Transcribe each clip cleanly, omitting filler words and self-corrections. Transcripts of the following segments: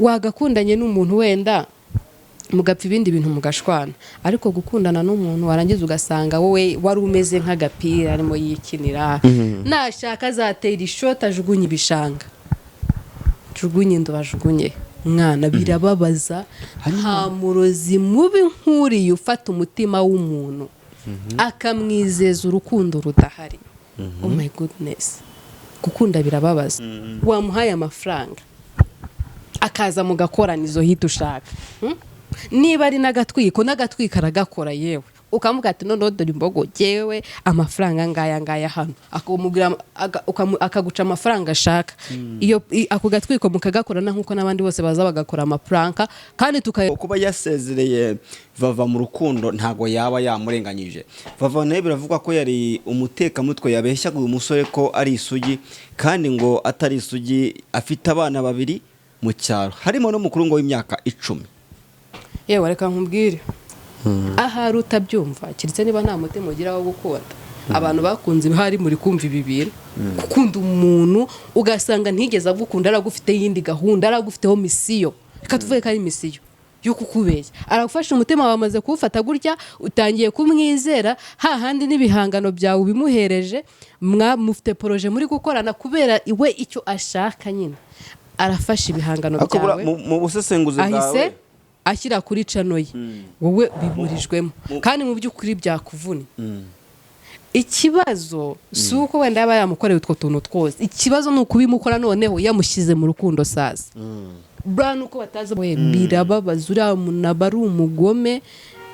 Wagakundanye n'umuntu wenda mugapfa ibindi bintu mugashwana, ariko gukundana n'umuntu warangiza ugasanga wowe wari umeze nk'agapira arimo yikinira, nashaka azatera ishoti ajugunye ibishanga, jugunye indobo, ajugunye mwana, birababaza. Nta murozi mubi nk'uriya ufata umutima w'umuntu akamwizeza urukundo rudahari. Oh my goodness, gukunda birababaza. Wamuhaye amafaranga akaza mugakorana izo hit ushaka, Niba ari n'agatwiko, n'agatwiko aragakora, yewe ukamuga ati: "Noneho dore imbogo, jyewe amafaranga ngaya ngaya hano." Akamubwira, akaguca amafaranga ashaka. Iyo ako gatwiko mukagakorana nk'uko n'abandi bose baza bagakora ama prank, kandi tukaya Kuba yasezereye Vava mu rukundo ntabwo yaba yamurenganyije. Vava nawe biravugwa ko yari umutekamutwe, yabeshyaga uyu musore ko ari isugi kandi ngo atari isugi, afite abana babiri mu cyaro, harimo n'umukuru ngo w'imyaka 10. Yewe, reka nkubwire, ahari utabyumva, keretse niba nta mutima ugira wo gukunda. Abantu bakunze hari muri kumva ibi bintu, gukunda umuntu ugasanga ntigeze agukunda, aragufiteho iyindi gahunda, aragufiteho mission, reka tuvuge ko ari mission yo kukubeshya. Aragufasha, umutima wawe amaze kuwufata gutya, utangiye kumwizera hahandi n'ibihangano byawe ubimuhereje, mufite projet muri gukorana, kubera iwe icyo ashaka nyine arafasha ibihangano Ariko byawe mu busesenguzi ahise bwawe ashyira kuri channel ye, wowe biburijwemo, kandi mu by'ukuri byakuvuna. Ikibazo si uko wenda yaba yamukoreye utwo tuntu twose, ikibazo ni ukubimukora noneho yamushyize mu rukundo. Sasa buriya nuko batazi we, birababaza. Uriya muntu aba ari umugome.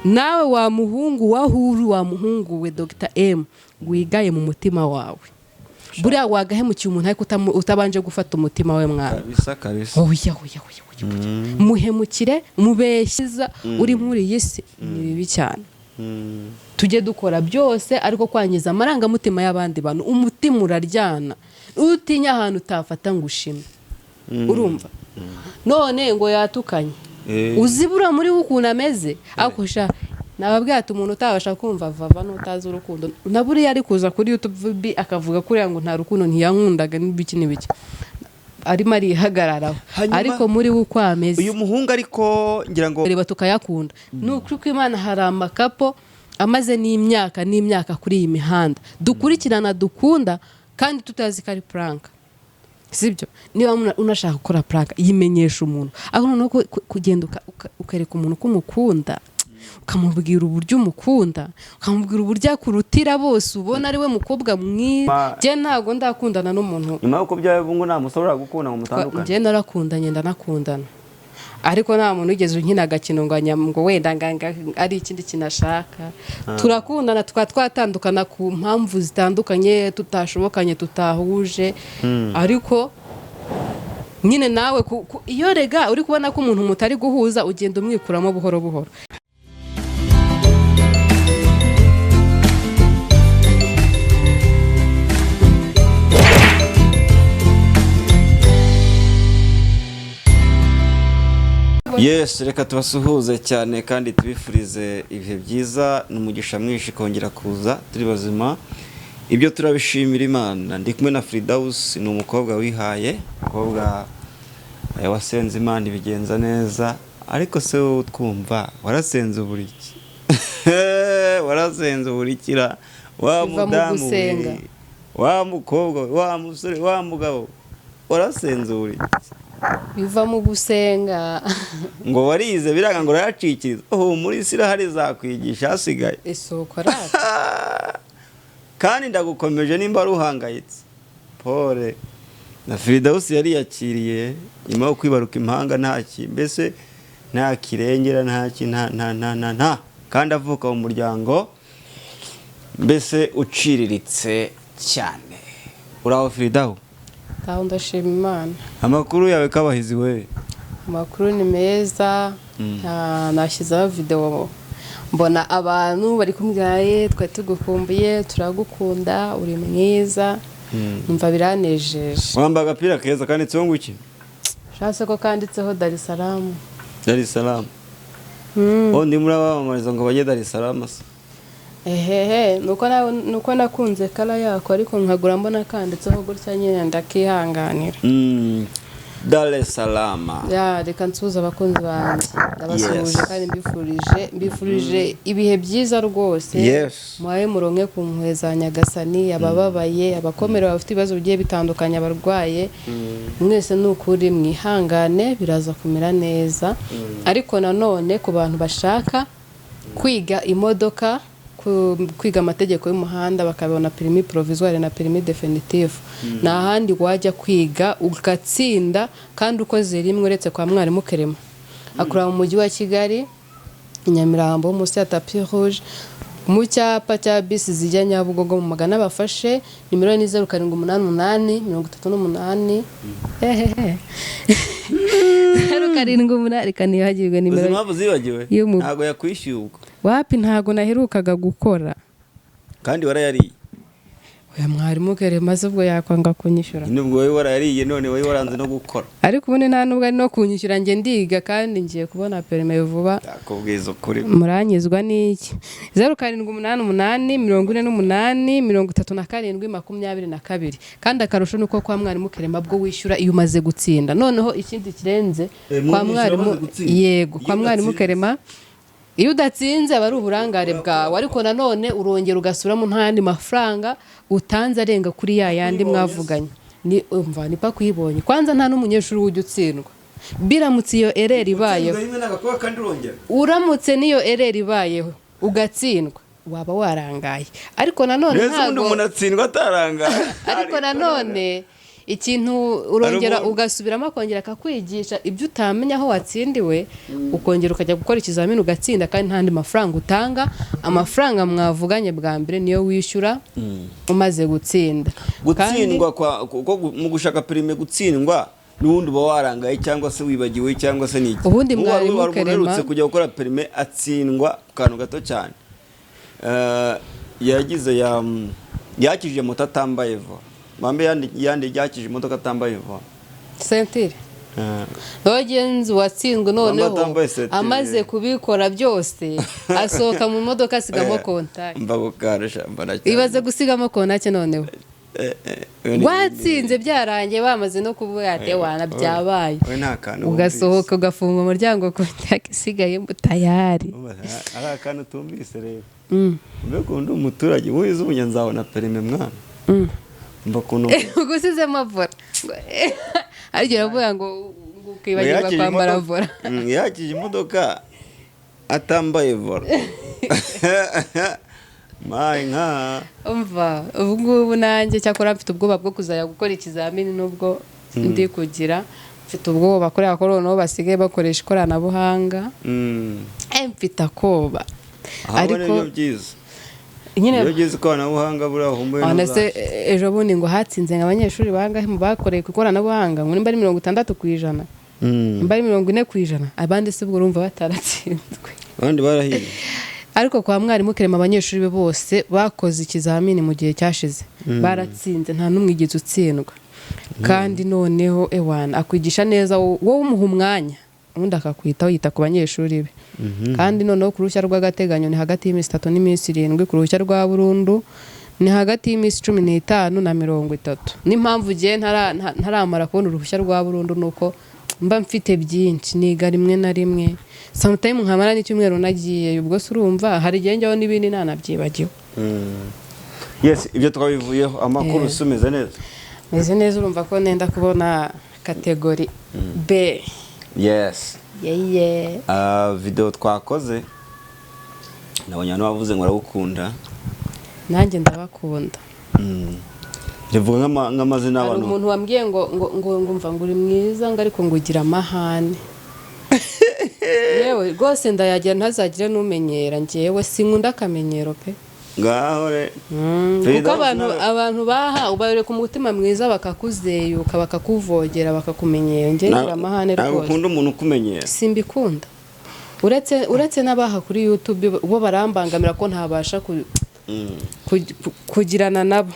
Nawe wa muhungu wa huru, wa muhungu we, Dr M, wigaye mu mutima wawe. Buriya wagahemukiye umuntu ariko utabanje gufata umutima we, mwana. Kabisa kabisa. Oya oya oya oya oya, muhemukire mubeshyiza uri muri iyi si ni bibi cyane. Tujye dukora byose, ariko kwangiza amarangamutima y'abandi bantu, umutima uraryana, utinya ahantu utafata ngo ushime. Urumva none ngo yatukanye, uzibura muri we ukuntu ameze. Ariko sha, nababwira ati umuntu utabasha kumva Vava n'utazi urukundo, na buriya ari kuza kuri YouTube akavuga kuriya ngo nta rukundo, ntiyankundaga, n'ibiki n'ibiki, arimo arihagararaho. Ariko muri we uko ameze. Uyu muhungu ariko ngira ngo reba tukayakunda, ni ukuri kw'Imana, hari ama couple amaze n'imyaka n'imyaka kuri iyi mihanda dukurikirana, dukunda, kandi tutazi ko ari prank. Sibyo? Niba unashaka gukora prank, yimenyesha umuntu. Ariko noneho kugenda ukereka umuntu ko umukunda, ukamubwira uburyo umukunda, ukamubwira uburyo akurutira bose, ubona ari we mukobwa mwiza. Njye ntabwo ndakundana n'umuntu. Nyuma y'uko byawe ngo nta musore uragukunda ngo mutandukane? Njye narakundanye, ndanakundana, ariko nta muntu wigeze unkina agakino ngo ngo wenda ari ikindi kintu ashaka. Turakundana, tukaba twatandukana ku mpamvu zitandukanye, tutashobokanye, tutahuje. Ariko nyine nawe iyo rega uri kubona ko umuntu mutari guhuza, ugenda umwikuramo buhoro buhoro. Yes, reka tubasuhuze cyane kandi tubifurize ibihe byiza n'umugisha mwinshi kongera kuza turi bazima. Ibyo turabishimira Imana. Ndi kumwe na Fridaus, ni umukobwa wihaye, umukobwa wasenze Imana ibigenza neza. Ariko se wowe twumva warasenze uburiki, warasenze uburikira wa Biva mu mudamu we, gusenga. wa mukobwa we, wa musore, wa mugabo, warasenze uburiki? Biva mu gusenga. Ngo warize biranga, ngo urayacikiriza. Oh, muri Isiraheli zakwigisha hasigaye. Isoko rata. Kandi ndagukomeje, nimba ari uhangayitse, pole. Na Firidawusi yariyakiriye nyuma yo kwibaruka impanga, nta mbese nta kirengera, nta ki, nta nta nta nta nta, kandi avuka mu muryango mbese uciriritse cyane. Uraho Firidawu? Taho, ndashima Imana. Amakuru yawe kabahizi we? Amakuru ni meza. Nashyizeho videwo mbona abantu bari kumbwira: "Ye, twari tugukumbuye, turagukunda, uri mwiza." Numva biranejeje. Wambaye agapira keza kanditseho ngo iki? Ushatse ko kanditseho Dar es Salaam. Dar es Salaam. Oh, ndimo urabamamariza ngo bajye Dar es Salaam se? Ehehe, nuko nakunze color yako, ariko nkagura mbona kanditseho gutya nyine ndakihanganira. Dar es Salaam. Ya, reka nsuhuze abakunzi banjye, ndabasuhuje. Yes. Kandi mbifurije ibihe byiza rwose. Muhaye muronke ku mpuhwe za Nyagasani. Abababaye, abakomerewe, abafite ibibazo bigiye bitandukanye, abarwaye, mwese ni ukuri mwihangane, biraza kumera neza. Ariko nanone ku bantu bashaka kwiga imodoka, kwiga amategeko y'umuhanda, bakabona permis provisoire na permis définitif, nta handi wajya kwiga ugatsinda kandi ukoze rimwe uretse kwa mwarimu Kerema. Akorera mu mujyi wa Kigali, i Nyamirambo, munsi ya Tapis Rouge, mu cyapa cya bisi zijya Nyabugogo. Mu magana bafashe nimero ni 0788 38, hehehe, 078, reka nibagirwe Uzi nimero. impamvu zibagiwe? Ntabwo yakwishyuye ubwo. Wapi, ntago naherukaga gukora. Kandi warayariye. Oya, mwarimu Kerema se ubwo yakwanga kunyishyura? Nyine ubwo wowe warayariye, none wowe waranze no gukora. Ariko ubundi nta nubwo ari no kunyishyura, njye ndiga kandi ngiye kubona permis vuba. Ndakubwiza ukuri. Muranyizwa n'iki? 0788 48 37 22. Kandi akarusho ni uko kwa mwarimu Kerema bwo wishyura iyo umaze gutsinda. Noneho ikindi kirenze, kwa mwishyura mwarimu umaze gutsinda? Yego, kwa Iyo mwarimu udatsinze? Kerema iyo udatsinze aba ari uburangare bwawe, ariko nanone urongera ugasubiramo, nta yandi mafaranga utanze arenga kuri ya yandi mwavuganye. Ni umva, ni paka uyibonye. Kwanza nta n'umunyeshuri ujya utsindwa. Biramutse iyo erreur ibayeho, Utsindwa rimwe n'agakuba kandi urongera. Uramutse n'iyo erreur ibayeho ugatsindwa, waba warangaye, ariko nanone Mbese ubundi ntabwo umuntu atsindwa atarangaye? Ariko nanone ikintu urongera Hari umuntu- ugasubiramo, akongera akakwigisha ibyo utamenya aho watsindiwe, ukongera ukajya gukora ikizamini ugatsinda, kandi nta andi mafaranga utanga. Amafaranga mwavuganye bwa mbere niyo wishyura umaze gutsinda. Gutsindwa kwa kuko mu gushaka permis, gutsindwa n'ubundi uba warangaye cyangwa se wibagiwe cyangwa se niki. Ubundi Nk'ubu hari mwarimu umuntu Kerema- uherutse kujya gukora permis atsindwa ku kantu gato cyane. Yagize ya yakije moto atambaye volant, bambe yandi yakije imodoka atambaye volant. Ceinture Rogenzi watsinzwe noneho atambaye ceinture. Amaze kubikora byose, asohoka mu modoka asigamo contact. Mva gukarusha mbona cyane. Ibaze gusigamo contact noneho watsinze, byarangiye, bamaze no kuvuga ati wana byabaye, We nta kantu. Ugasohoka ugafunga umuryango, contact isigayemo tayari. Wumvise. Ari akantu tumvise rero. Mbe ukuntu umuturage wize ubunya nzabona permis mwana. Mba ukuntu Ugusizemo volant, ariko uravuga ngo ukibagirwa Yakije kwambara volant. Yakije imodoka atambaye volant, mayi nka. Umva, ubu ngubu nanjye cyakora mfite ubwoba bwo kuzajya gukora ikizamini, nubwo ndi kugira, mfite ubwoba kubera ko noneho basigaye bakoresha ikoranabuhanga. Mfite akoba. Aho Ariko nibyo byiza. Nyine Iyo byiza ikoranabuhanga buriya humbuye. None se ejo bundi ngo hatsinze ngo abanyeshuri bangahe mu bakoreye ku ikoranabuhanga? Ngo nimba ari 60%, nimba ari 40%, abandi se ubwo urumva bataratsinzwe? Abandi barahiye. Ariko kwa mwarimu Kerema abanyeshuri be bose bakoze ikizamini mu gihe cyashize baratsinze, nta n'umwe wigeze utsindwa. Kandi noneho ewana akwigisha neza, wowe umuha umwanya ubundi akakwitaho, yita ku banyeshuri be. Kandi noneho ku ruhushya rw'agateganyo ni hagati y'iminsi 3 n'iminsi 7, ku ruhushya rwa burundu ni hagati y'iminsi 15 na 30. N'impamvu ugiye ntaramara kubona uruhushya rwa burundu ni uko mba mfite byinshi niga, rimwe na rimwe sometime nkamara n'icyumweru nagiye. Ubwo se urumva hari igihe njyaho n'ibindi nanabyibagiwe. Yes, ibyo twabivuyeho. Amakuru si umeze neza? Meze neza, urumva ko nenda kubona catégorie B. Yes. Yeye. Ah, video twakoze nabonye abantu bavuze ngo barawukunda. Nanjye ndabakunda. Rivuga nk'amazina Hari y'abantu. umuntu wambwiye ngo mva ngo uri mwiza, ngo ariko ngo ugira amahane. Yewe rwose ndayagira, ntazagire n'umenyera. Njyewe sinkunda akamenyero pe. Ngaho re. Kuko Perezida abantu nawe- abantu baha ubareka umutima mwiza bakakuzeyuka, bakakuvogera, bakakumenyera. Njye ngira amahane Ntabwo rwose. ukunda umuntu ukumenyera? Simbikunda. Uretse n'abaha kuri YouTube, bo barambangamira ko ntabasha kugirana nabo,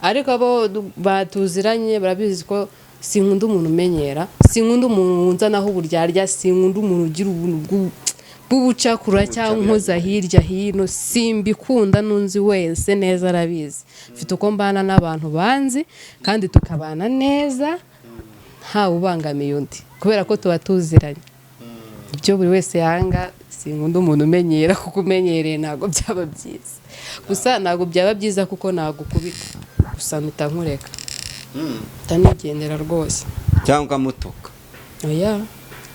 ariko abo batuziranye barabizi ko sinkunda umuntu umenyera, sinkunda umuntu wunzanaho uburyarya, sinkunda umuntu ugira ubuntu bw'ubucakura cyangwa unkoza hirya hino, simbikunda. N'unzi wese neza arabizi, mfite uko mbana n'abantu banzi kandi tukabana neza. Ntawe ubangamiye undi, kubera ko tuba tuziranye ibyo buri wese yanga. Sinkunda umuntu umenyera, kuko umenyereye ntabwo byaba byiza. Gusa ntabwo byaba byiza kuko nagukubita gusa, mpita nkureka, mpita nigendera rwose. Cyangwa ukamutuka? Oya.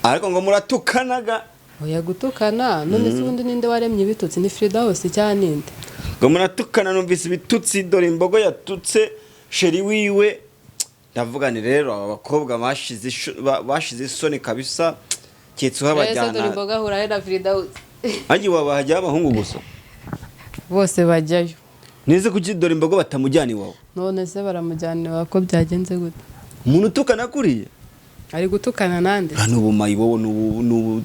Ariko ngo muratukanaga. Oya, gutukana none se ubundi ninde waremye ibitutsi? Ni Frida hose cyangwa ninde? Ngo muratukana, numvise ibitutsi dore imbogo yatutse chéri wiwe. Ndavuga ni rero aba bakobwa bashize isoni kabisa, keretse Ese dore uhabajyana. imboga ahura he na Frida hose? Hangi waba hajyaho abahungu gusa. Bose bajyayo. Nize kuki dore imbogo batamujyana iwawe? None se baramujyana ko byagenze gute? Umuntu utukana kuriya. Ari gutukana nande? Ni ubumayi wowe, ni ubu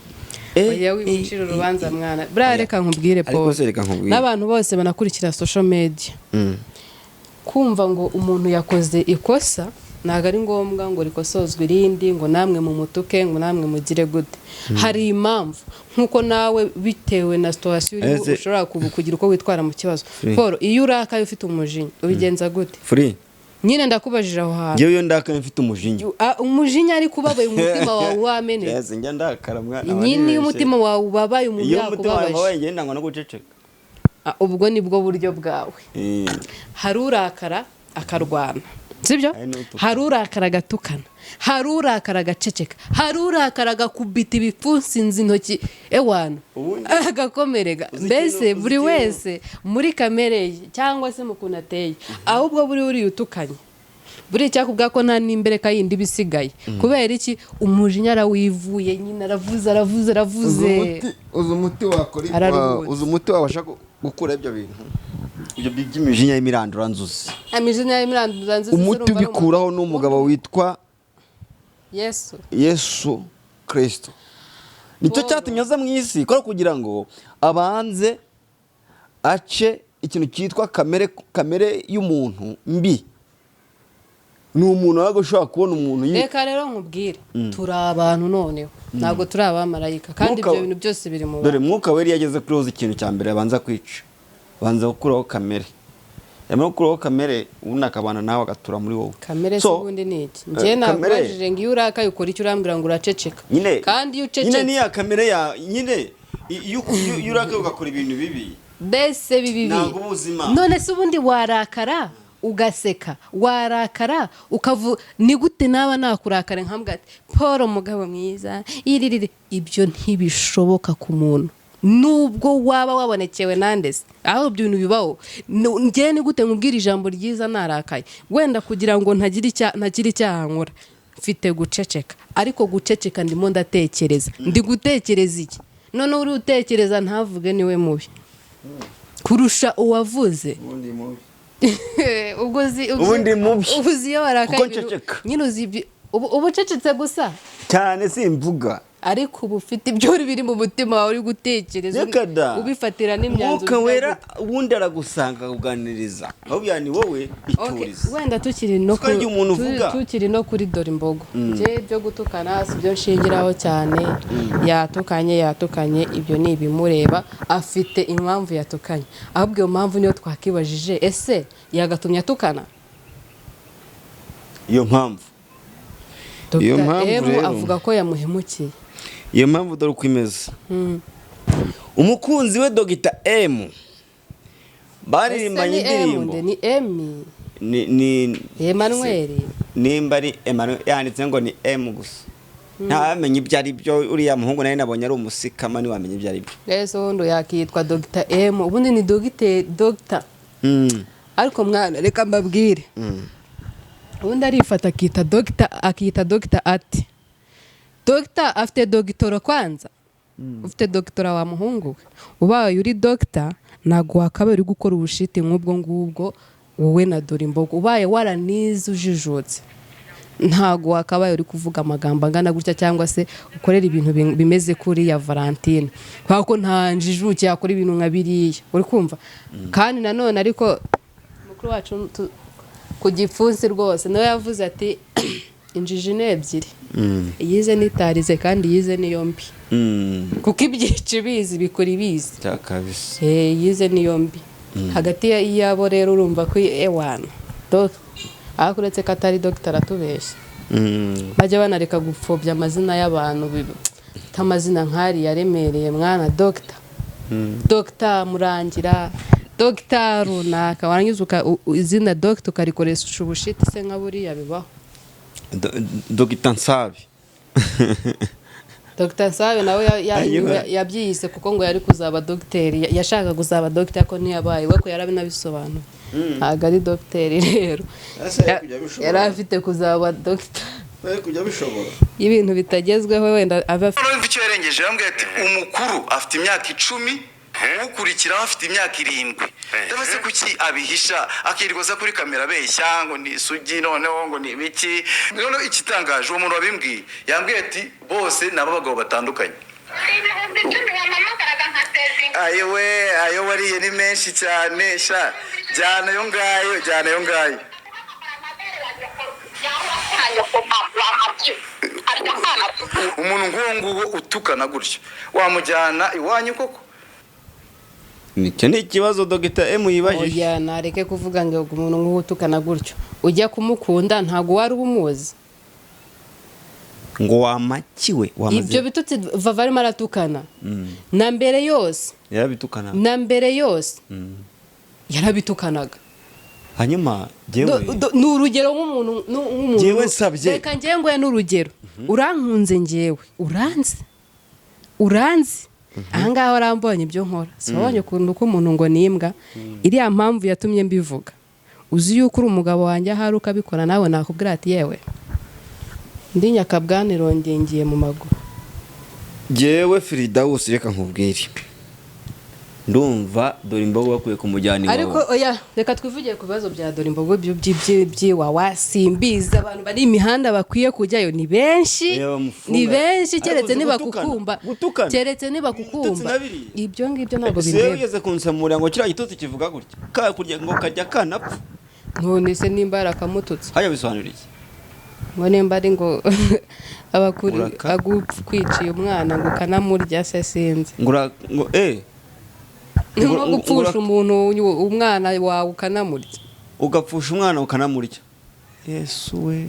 Oya, wimucira urubanza mwana. Buriya reka nkubwire, Ariko Paul, se reka nkubwire. n'abantu bose banakurikira social media, kumva ngo umuntu yakoze ikosa ntabwo ari ngombwa ngo rikosozwe irindi, ngo namwe mumutuke, ngo namwe mugire gute. Hari impamvu, nk'uko nawe bitewe na situation urimo ushobora kugira uko witwara mu kibazo. Paul, iyo urakaye ufite umujinya ubigenza gute? Free. Nyine ndakubajije aho hantu. Ngewe iyo ndakaye mfite umujinya, Umujinya ariko ubabaye, umutima wawe wamenetse. Yes, njya ndakara mwana. Nyine iyo umutima wawe ubabaye, umuntu Iyo umutima wawe yakubabaje. ubabaye, ngenda ngo no guceceka. Ubwo ni bwo buryo bwawe. Hari urakara akarwana, sibyo? Hari n'utukana. Hari urakara agatukana, hari urakara agaceceka, hari urakara agakubita ibipfunsi intoki ewana agakomereka. Mbese Uzi buri wese muri kamere ye cyangwa se mu kuntu ateye. Ahubwo buri uriya utukanye, buriya icyakubwira ko nta n'imbereka yindi iba isigaye. Kubera iki? Umujinya arawivuye nyine, aravuze, aravuze, aravuze. Uzi umuti wakora? Araruhutse. Uzi umuti wabasha gukura ibyo bintu, ibyo by'imijinya y'imiranduranzuzi? Imijinya y'imiranduranzuzi? Umuti ubikuraho ni umugabo witwa Yesu. Yesu Kirisito. Nicyo Paul. cyatumye aza mu isi ko kugira ngo abanze ace ikintu cyitwa kamere, kamere y'umuntu mbi. Ni umuntu wabaga ushobora kubona umuntu Reka rero nkubwire, turi abantu noneho, ntabwo turi abamarayika, kandi ibyo bintu byose biri mu Dore bantu. Mwuka Wera iyo ageze kuri wowe, ikintu cya mbere abanza kwica, abanza gukuraho kamere. Yamara gukuraho kamere, ubundi akabana nawe, agatura muri wowe. Kamere se So, ubundi ni iki? Njye nakubajije ngo iyo urakaye ukora icyo, urambwira ngo uraceceka. Nyine Kandi iyo nyine ucecetse niya kamere ya nyine, iyo urakaye ugakora ibintu bibi, mbese bibi? Ntabwo ubuzima. None se ubundi warakara ugaseka, warakara ukavu, ni gute naba nakurakara nkambwa ati: "Paul mugabo mwiza iririre"? Ibyo ntibishoboka ku muntu nubwo waba wabonekewe nande se. Aho ibyo bintu bibaho? Njye ni gute nkubwira ijambo ryiza narakaye? Wenda kugira ngo ntagira icyaha nkora, mfite guceceka. Ariko guceceka ndimo ndatekereza. Ndi gutekereza iki? Noneho uri utekereza ntavuge niwe mubi kurusha uwavuze. Ubundi mubi. Ubwo uzi Ubundi mubi. Ubu uzi iyo warakaye Kuko nceceka. nyine uzi ubu ucecetse gusa. Cyane, simvuga. Ariko uba ufite ibyo uri biri mu mutima wawe uri gutekereza, Reka da. ubifatira n'imyanzuro. Mwuka Wera ubundi aragusanga, akakuganiriza, ahubwo ni wowe Okay, iturize. wenda tukiri no Siko igihe umuntu uvuga. Tukiri no kuri dore imbogo, njye ibyo gutukana si byo nshingiraho cyane. Yatukanye, yatukanye, ibyo ni ibimureba, afite impamvu yatukanye. Ahubwo iyo mpamvu niyo twakibajije: ese yagatumye atukana? Iyo mpamvu Dr. Iyo mpamvu M rero. avuga ko yamuhemukiye. Iyo mpamvu dore uko imeze. Umukunzi we Dogita M baririmbanye Ese ni M indirimbo. nde? Ni M? Ni Emmanuel. Nimba ari Emmanuel, yanditse ngo ni M gusa, ntawamenya ibyo ari byo. Uriya muhungu nawe nabonye ari umusikama, ntiwamenya ibyo ari byo. Rero ubundi yakitwa Dr M, ubundi ni dogite, Dr. Ariko mwana, reka mbabwire, ubundi arifata akita dogita, akita dogita, ati dogita afite dogitora. Kwanza ufite dogitora wa muhungu we, ubaye uri dogita ntabwo wakabaye uri gukora ubushiti nk'ubwo ngubwo wowe na dore imbogo. Ubaye waranize, ujijutse, ntabwo wakabaye uri kuvuga amagambo angana gutya cyangwa se ukorera ibintu bimeze kuriya Valentine, kubera ko nta njijuke yakora ibintu nka biriya, uri kumva? Kandi nanone ariko mukuru wacu ku gipfunsi rwose nawe yavuze ati: "Injiji ni ebyiri, iyize n'itarize, kandi iyize niyo mbi, kuko ibyica ibizi bikora ibizi." Cya kabisa. Yize niyo mbi hagati y'abo. Rero urumva ko ewana ariko uretse ko atari dogita aratubeshya. Bajya banareka gupfobya amazina y'abantu, amazina nk'ariya aremereye mwana, dogita, dogita Murangira, dogita runaka, warangiza izina dogita ukarikoresha ubushiti se nka buriya bibaho? Dogita Nsabi. Dr Nsabe nawe yabyiyise kuko ngo yari kuzaba dogiteri, yashakaga kuzaba dogiteri ariko ntiyabaye we, ko yarabinabisobanuye, ntabwo ari dogiteri rero. Ese yari kujya abishobora? Yari afite kuzaba dogiteri. Bari kujya bishobora. Y'ibintu bitagezweho wenda aba afite. Noneho icyo yarengeje, yambwiye ati umukuru afite imyaka 10, ukurikiraho afite imyaka 7. Ndabaze kuki abihisha, akirirwa aza kuri kamera abeshya ngo ni isugi, noneho ngo ni ibiki. Noneho igitangaje, uwo muntu wabimbwiye yambwiye ati bose ni ab'abagabo batandukanye. 10,000 wampamagaraga nka sevinga. Ayo we, ayo wariye ni menshi cyane sha, jyana ayo ngayo, jyana ayo ngayo. Umuntu nk'uwo nguwo utukana gutyo wamujyana iwanyu koko? Icyo ni ikibazo Dogita M yibajije. Oya, nareke kuvuga ngo umuntu nk'uwo utukana gutyo ujya kumukunda ntabwo wari umuzi. Ngo wamakiwe wamaze. Ibyo bitutsi Vava arimo aratukana na mbere yose. Yarabitukana. Na mbere yose yarabitukanaga. Hanyuma jyewe Ni urugero nk'umuntu nk'umuntu Njyewe nsabye. Reka njyewe nguhe n'urugero. Urankunze, njyewe uranzi, uranzi ahangaha, warambonye ibyo nkora, si wabonye ukuntu ko umuntu ngo ni imbwa. Iriya mpamvu yatumye mbivuga, uzi yuko uri umugabo wanjye, ahari ukabikora nawe nakubwira ati yewe ndi nyakabwana irongeye mu maguru. Jyewe Firidawusi, reka nkubwire, ndumva dore imbogo bakwiye kumujyana Ariko iwawe. oya, reka twivugire ku bibazo bya dore imbogo by'iwawa. Simbizi, abantu bari imihanda bakwiye kujyayo ni benshi. Iyo bamufunga. Ni benshi. Ariko Keretse uzi nibakukumba. gutukana, gutukana. Keretse Ibitutsi nibakukumba. na biriya. Ibyo ngibyo ntabwo Ese bindeba. wigeze kunsamurira ngo kiriya gitutsi kivuga gutya, kakurya ngo kajya kanapfa? None se nimba yarakamututse? Hajya bisobanura iki? Ngo nimba ari ngo abakuri agukwiciye umwana ngo ukanamurya se, sinzi. Ngo ngo Ni nko gupfusha umuntu umwana wawe ukanamurya. Ugapfusha umwana ukanamurya, Yesu we!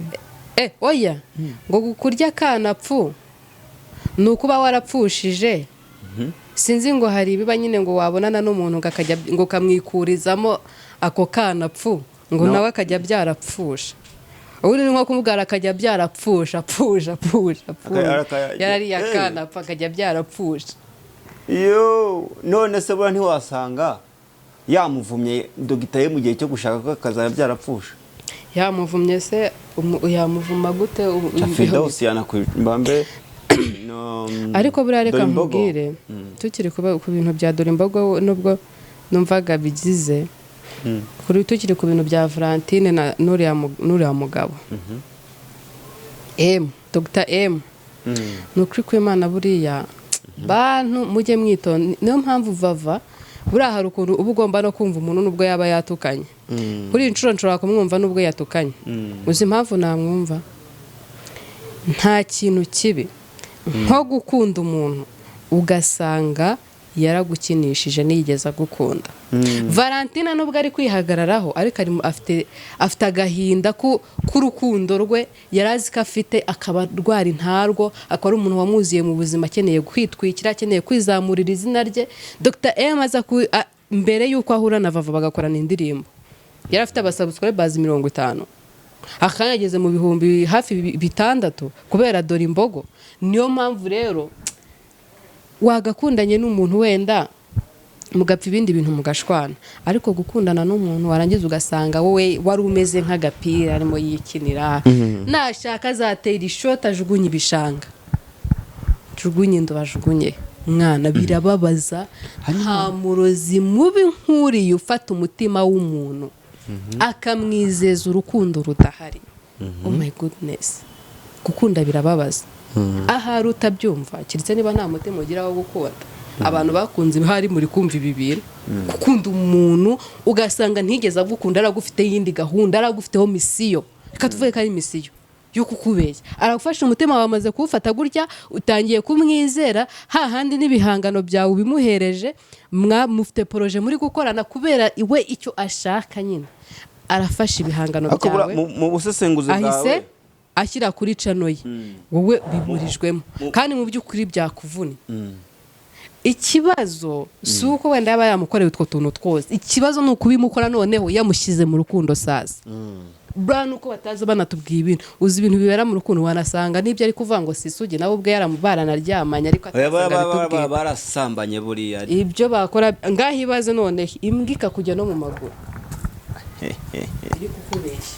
Eh, oya, ngo kurya akanapfu ni ukuba warapfushije, sinzi, ngo hari ibiba nyine ngo wabonana n'umuntu ngo akajya ngo kamwikurizamo ako kanapfu ngo No. nawe akajya byarapfusha. Ubundi ni nko kumubwira akajya byarapfusha, apfusha, apfusha, apfusha, yarariye akanapfa akajya byarapfusha. Yo, none se buriya ntiwasanga yamuvumye dogita ye mu gihe cyo gushaka ko akazaba byarapfusha? Yamuvumye se yamuvuma gute? Firidawusi yanakwibambe no. Ariko buriya reka Dore imbogo. nkubwire, tukiri ku bintu bya dore imbogo, nubwo numvaga bigize kuri, tukiri ku bintu bya Valentine na n'uriya mugabo M, Dr M, ni ukuri kw'Imana, buriya bantu mujye mwitonda. Niyo mpamvu Vava buriya hari ukuntu uba ugomba no kumva umuntu nubwo yaba yatukanye. Kuri iyi nshuro nshobora kumwumva nubwo yatukanye. Uzi impamvu namwumva? Nta kintu kibi nko gukunda umuntu ugasanga yaragukinishije, ntiyigeze agukunda. Valentina nubwo ari kwihagararaho, ariko afite agahinda k'urukundo rwe yari azi ko afite, akaba rwari ntarwo, akaba ari umuntu wamuziye mu buzima akeneye kwitwikira, akeneye kwizamurira izina rye. Dr M aza mbere y'uko ahura na Vava bagakorana indirimbo, yari afite aba subscribers 50, akanya ageze mu bihumbi hafi 6,000 kubera dore imbogo. Niyo mpamvu rero wagakundanye n'umuntu wenda mugapfa ibindi bintu mugashwana, ariko gukundana n'umuntu warangiza ugasanga wowe wari umeze nk'agapira arimo yikinira, nashaka azatera ishoti ajugunye ibishanga, jugunye indobo, ajugunye mwana, birababaza. Nta murozi mubi nk'uriya ufata umutima w'umuntu akamwizeza urukundo rudahari. Oh my goodness, gukunda birababaza ahari utabyumva, keretse niba nta mutima ugira wo gukunda. Abantu bakunze hari muri kumva ibi bintu, gukunda umuntu ugasanga ntigeze agukunda, aragufite yindi gahunda, aragufiteho mission, reka tuvuge ko ari mission yo kukubeshya. Aragufasha umutima wawe, amaze kuwufata gutya, utangiye kumwizera hahandi n'ibihangano byawe ubimuhereje, mufite projet muri gukorana, kubera iwe icyo ashaka nyine arafasha ibihangano Ariko byawe mu busesenguzi ahise bwawe ashyira kuri channel ye, wowe biburijwemo kandi mu by'ukuri byakuvuna. Ikibazo si uko wenda yaba yamukoreye utwo tuntu twose, ikibazo ni ukubimukora noneho yamushyize mu rukundo. Sasa buriya nuko bataza banatubwiye ibintu, uzi ibintu bibera mu rukundo, wanasanga n'ibyo ari kuvuga ngo si isugi, nawe ubwe baranaryamanye ariko Oya, atazaga abitubwira. Barasambanye buriya. Ibyo bakora ngaho, ibaze noneho imbwa ikakujya no mu maguru iri kukubeshya.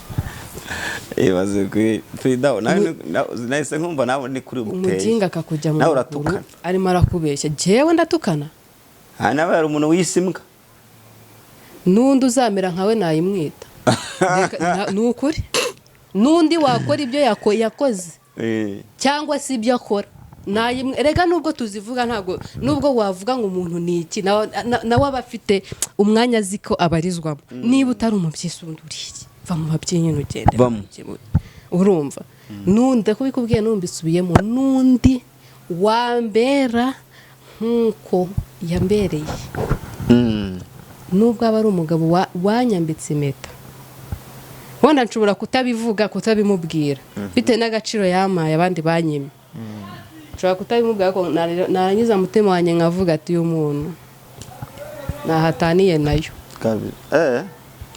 Ibaze kuri Frida nawe, nahise nkumva nawe ni kuri umuteye. Umuginga akakujya mu Nawe maguru uratukana. arimo arakubeshya. Jyewe ndatukana? Aha nawe hari umuntu wise imbwa. N'undi uzamera nkawe nayimwita. Ni ukuri, n'undi wakora ibyo yakoze cyangwa se ibyo akora nayimwe. Rega nubwo tuzivuga, ntabwo nubwo wavuga ngo umuntu ni iki, nawe aba afite umwanya azi ko abarizwamo. Niba utari umubyizi, undi uri iki? Va mu babyeyi nyine ugende. Vamo. Urumva, n'undi kubikubwiye numbisubiyemo, n'undi wambera nk'uko yambereye, nubwo aba ari umugabo wanyambitse impeta, wenda nshobora kutabivuga, kutabimubwira bitewe n'agaciro yampaye abandi banyimye. Nshobora kutabimubwira, ariko narangiza umutima wanjye nkavuga ati: "Uyu muntu ntahataniye nayo." Kabiri.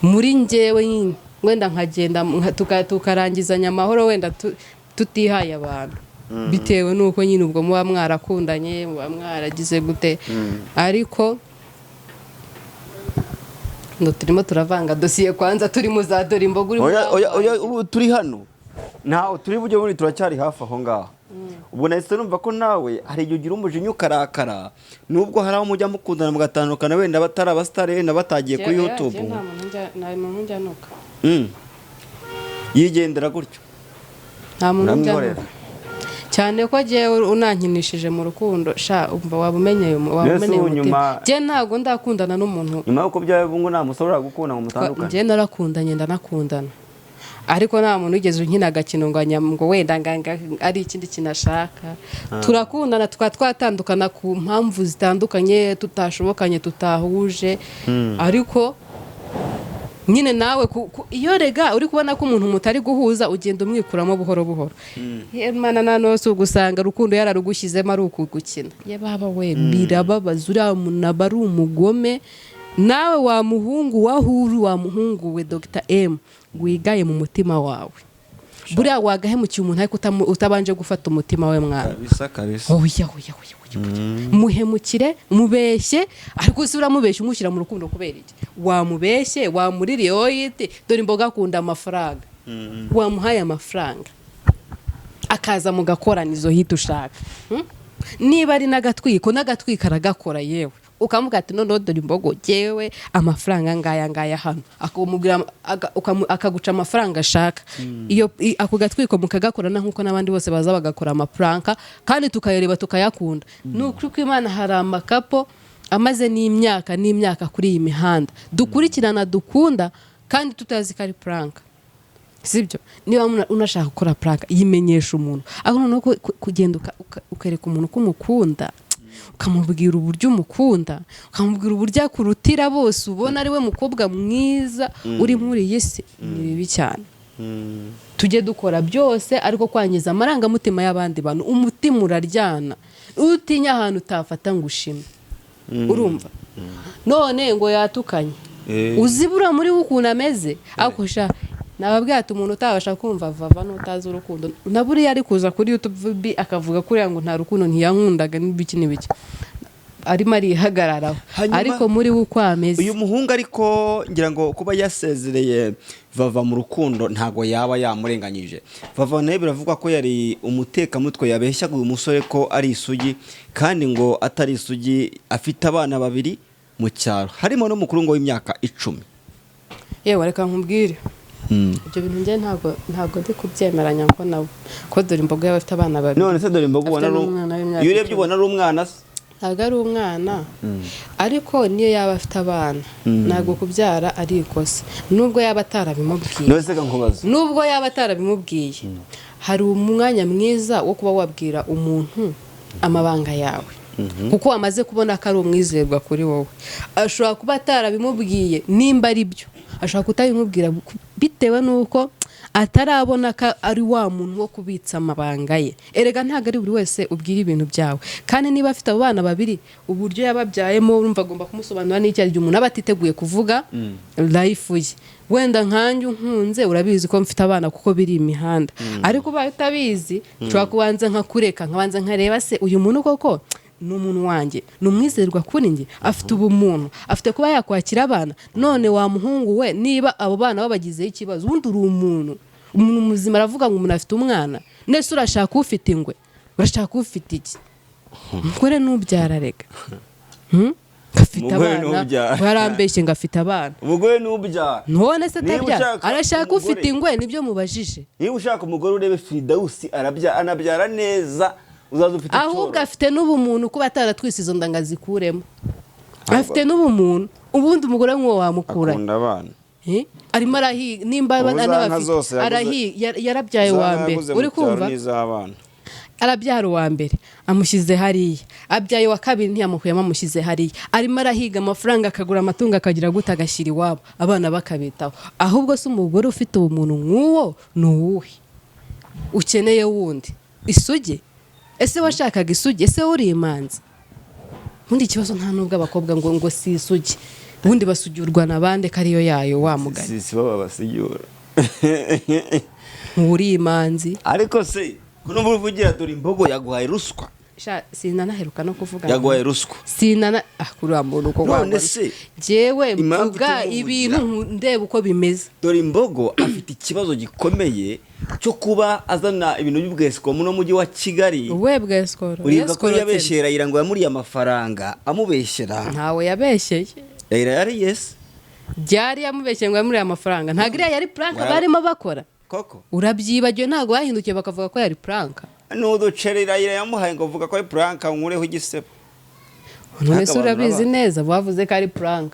Muri njyewe nyine wenda nkagenda tukarangizanya amahoro, wenda tutihaye abantu, bitewe n'uko nyine ubwo muba mwarakundanye, muba mwaragize gute. Ariko ngo turimo turavanga dosiye, kwanza turi mu za dore imboga urimo. Oya, oya, oya, ubu turi hano ntaho turi bujye bundi, turacyari hafi aho ngaho. Ubwo nahise numva ko nawe hari igihe ugira umujinya ukarakara, nubwo hari aho mujya mukundana mugatandukana, wenda batari abasitari, wenda batagiye kuri YouTube. Nta muntu njya nuka. Yigendera gutyo. Nta muntu njya Uramwihorera. nuka, cyane ko jyewe unankinishije mu rukundo sha, umva, waba umenyeye waba Mbese umenyeye ubu umutima. Jye ntabwo ndakundana n'umuntu. Nyuma y'uko byawe ubu ngo nta musore uragukunda ngo mutandukane? Njye narakundanye, ndanakundana, ariko nta muntu wigeze unkina agakino ngo ngo wenda ari ikindi kintu ashaka. Turakundana, tukaba twatandukana ku mpamvu zitandukanye, tutashobokanye, tutahuje. Ariko nyine nawe iyo rega uri kubona ko umuntu mutari guhuza, ugenda umwikuramo buhoro buhoro. Mana, na nose ugusanga urukundo yararugushyizemo ari ukugukina. Ye baba we, birababaza. Uriya muntu aba ari umugome. Nawe wa muhungu wa huru, wa muhungu we, Dr M, wigaye mu mutima wawe. Buriya wagahemukiye umuntu ariko utabanje gufata umutima we, mwana. Kabisa, kabisa. Oya, oya, oya, oya, oya. Muhemukire, mubeshye, ariko si uramubeshya umushyira mu rukundo kubera iki? Wamubeshye, wamuririye oyite, dore imboga akunda amafaranga, wamuhaye amafaranga akaza mugakorana izo hit ushaka. Niba ari n'agatwiko, n'agatwiko aragakora. Yewe, ukamuga ati: "Noneho dore imbogo, jyewe amafaranga ngaya ngaya hano." Akamubwira, akaguca amafaranga ashaka. Iyo ako gatwiko mukagakorana nk'uko n'abandi bose baza bagakora amaprank, kandi tukayareba tukayakunda. Ni ukuri kw'Imana, hari amacouple amaze n'imyaka n'imyaka kuri iyi mihanda dukurikirana, dukunda, kandi tutazi ko ari prank. Sibyo? Niba unashaka gukora prank, yimenyesha umuntu. Aho noneho kugenda ukereka umuntu ko umukunda, ukamubwira uburyo umukunda, ukamubwira uburyo akurutira bose, ubona ari we mukobwa mwiza uri muri iyi si, ni bibi cyane. Tujye dukora byose, ariko kwangiza amarangamutima y'abandi bantu, umutima uraryana. Utinya ahantu utafata ngo ushime. Urumva none ngo yatukanye, uzibura muri we ukuntu ameze. Ariko sha, nababwira ati umuntu utabasha kumva vava n'utazi urukundo, na buriya ari kuza kuri YouTube akavuga kuriya ngo nta rukundo, ntiyankundaga, n'ibiki n'ibiki, arimo arihagararaho. Ariko muri we uko ameze. Uyu muhungu ariko ngira ngo kuba yasezereye Vava mu rukundo, ntabwo yaba yamurenganyije. Vava nawe biravugwa ko yari umutekamutwe, yabeshyaga uyu musore ko ari isugi kandi ngo atari isugi, afite abana babiri mu cyaro, harimo n'umukuru ngo w'imyaka 10. Yewe, reka nkubwire, ibyo bintu njye ntabwo ndi kubyemeranya ko nabo, ko dore imboga yaba afite abana babiri. None se dore imboga ubona Afite ari n'umwana w'imyaka iyo urebye 10. ubona ari umwana se? Ntabwo ari umwana, ariko niyo yaba afite abana, ntabwo kubyara ari ikosa, nubwo yaba atarabimubwiye. None se reka nkubaze. Nubwo yaba atarabimubwiye, hari umwanya mwiza wo kuba wabwira umuntu amabanga yawe, kuko wamaze kubona ko ari umwizerwa kuri wowe. Ashobora kuba atarabimubwiye, nimba ari byo, ashobora kutabimubwira bitewe n'uko Atarabona ko ari wa muntu wo kubitsa amabanga ye. Erega ntabwo ari buri wese ubwira ibintu byawe. Kandi niba afite abo bana babiri, uburyo yababyayemo, urumva agomba kumusobanurira n'icyo ari. Umuntu aba atiteguye kuvuga life ye. Wenda nkanjye unkunze, urabizi ko mfite abana kuko biri imihanda, ariko ubaye utabizi, nshobora kubanza nkakureka, nkabanza nkareba se uyu muntu koko ni umuntu wanjye, ni umwizerwa kuri njye, afite ubumuntu, afite kuba yakwakira abana. None wa muhungu we, niba abo bana babagizeho ikibazo, ubundi uri umuntu muzima aravuga ngo umuntu afite umwana nese? Urashaka ufite ingwe? Urashaka ufite iki? Umugore nubyara rega. Afite Umugore abana. nubyara. Warambeshye ngo afite abana. Umugore n'ubyara. None se Niba atabyara? ushaka Arashaka umugore- ufite ingwe, nibyo mubajije. Niba ushaka umugore, urebe Fridawusi, arabyara, anabyara neza, uzaza ufite Ahubwo icyororo. afite n'ubumuntu, kuba ataratwise izo nda ngo azikuremo. Afite n'ubumuntu. Ubundi umugore nk'uwo wamukura Akunda abana. Eh? Arimo arahiga nimba Ubu za nka anabafite zose yaguze- yarabyaye Za uwa nka mbere. yaguze mu Uri cyaro kumva? n'iz'abana. Arabyara uwa mbere, amushyize hariya. Abyaye uwa kabiri, ntiyamukuyemo, amushyize hariya. Arimo arahiga amafaranga, akagura amatungo, akagira gute, agashyira iwabo, abana bakabitaho. Ahubwo se umugore ufite ubumuntu nk'uwo ni uwuhe ukeneye wundi? Isugi? Ese washakaga isugi? Ese uri imanzi? Ubundi ikibazo nta nubwo abakobwa ngo si isugi. Ubundi basugurwa na bande, ko ariyo yayo wa mugani? Si baba basigura. Nturi imanzi. Ariko se kuno uvugira dore imbogo yaguhaye ruswa? Sha, sinanaheruka no kuvuga. Yaguhaye ruswa. Sinana kuri wa muntu uko None wabona. se, Jewe impamvu mvuga tumuvugira- ibintu ndeba uko bimeze. Dore imbogo afite ikibazo gikomeye cyo kuba azana ibintu by'ubwesiko muno mujyi wa Kigali. Ubuhe bwesikoro? Uribuka ko yabeshyera Rayira ngo yamuriye amafaranga, amubeshyera? Ntawe yabeshyeye. Rayira yari yesi. Byari yamubeshyeye ngo yamuriye amafaranga? Ntabwo iriya yari prank barimo bakora. Koko? Urabyibagiwe? Ntabwo bahindukiye bakavuga ko yari prank? N'uduceri Rayira yamuhaye ngo vuga ko ari prank nkureho igisebo. None se Ariko abantu urabizi baba- neza bavuze ko ari prank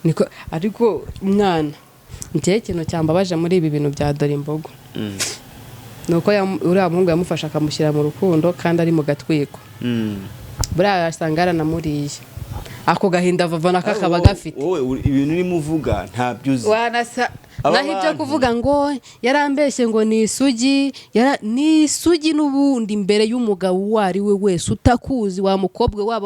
niko. Ariko mwana, njyewe ikintu cyambabaje muri ibi bintu bya dore imbogo ni uko uriya muhungu yamufashe akamushyira mu rukundo kandi ari mu gatwiko. Buriya yasanga yaranamuriye, ako gahinda vava nako akaba gafite. Wowe ibintu urimo uvuga ntabyo uzi. Wanasa Aba naho ibyo bantu- kuvuga ngo yarambeshye ngo ni isugi, ni isugi n'ubundi imbere y'umugabo uwo ari we wese utakuzi, wa mukobwa waba.